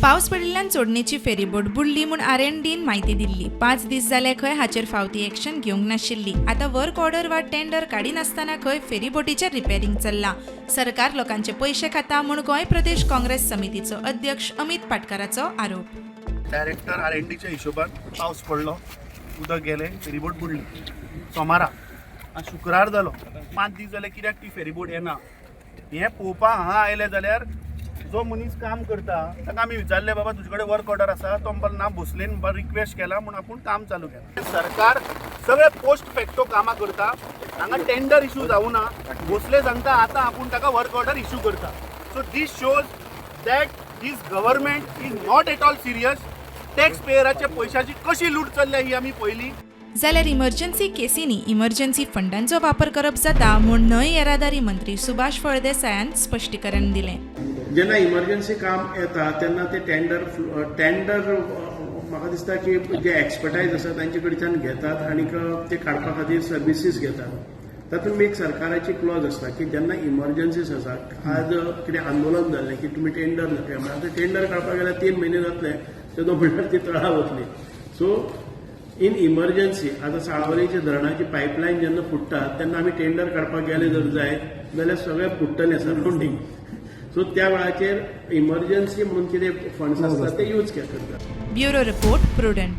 पावस पडिल्ल्यान चोडणेची फेरीबोट बुडली म्हूण आरएनडीन म्हायती दिल्ली. 5 दीस जाले खंय हाचेर फावती एक्शन घेवंक नाशिल्ली. आतां वर्क ऑर्डर वा टेंडर काडिनासतना खंय फेरीबोटीचें रिपेरींग चल्लां. सरकार लोकांचे पयशे खाता म्हूण गोंय प्रदेश काँग्रेस समितीचो अध्यक्ष अमित पाटकाराचो आरोप. डायरेक्टर आर एन डीच्या हिशोबान पावस पडलो, उदक गेलें, फेरीबोट बुडली सोमारा. आनी शुक्रार जालो, 5 दीस जाले. कित्याक ती फेरीबोट येना हें पळोवपाक हांगा आयले जाल्यार जो मनीस काम करता ताका आमी विचारलें, बाबा, तुजे कडेन वर्क ऑर्डर आसा? तो म्हणपाक, ना, भोसलेन रिक्वेस्ट केला म्हूण आपूण काम चालू केलां. सरकार सगळे पोस्ट फॅक्टो कामां करता. हांगा टेंडर इशू जावना. भोसले सांगता, आतां आपूण ताका वर्क ऑर्डर इशू करता. So this shows that this government is not at all serious. Tax पेयराच्या पयशाची कशी लूट चल्ल्या ही आमी पळयली. जाल्यार इमर्जन्सी केसींनी इमर्जन्सी फंडांचो वापर करप जाता म्हूण न्हंय येरादारी मंत्री सुभाष फळदेसायान स्पश्टीकरण दिलें. जेन्ना इमर्जन्सी काम येता तेन्ना ते टेंडर टेंडर म्हाका दिसता की जे एक्सपर्टायज आसा तांचे कडच्यान घेतात आनी ते काडपा खातीर सर्विसीस घेतात. तातूंत एक सरकाराची क्लॉज आसता की जेन्ना इमर्जन्सीस आसा, आज कितें आंदोलन जालें की तुमी टेंडर दाखया म्हळ्यार, आतां टेंडर काडपाक गेल्यार 3 म्हयने जातले, तेदो म्हणल्यार ती तळा वतली. सो इन इमर्जन्सी, आतां साळावलीच्या धरणाची पायपलायन जेन्ना फुट्टा तेन्ना आमी टेंडर काडपाक गेले जर जायत जाल्यार सगळें फुट्टलें सरावंडींग. सो त्या वेळाचेर इमर्जन्सी म्हणून कितें फंड्स आसता ते यूज करतात. Bureau report, prudent.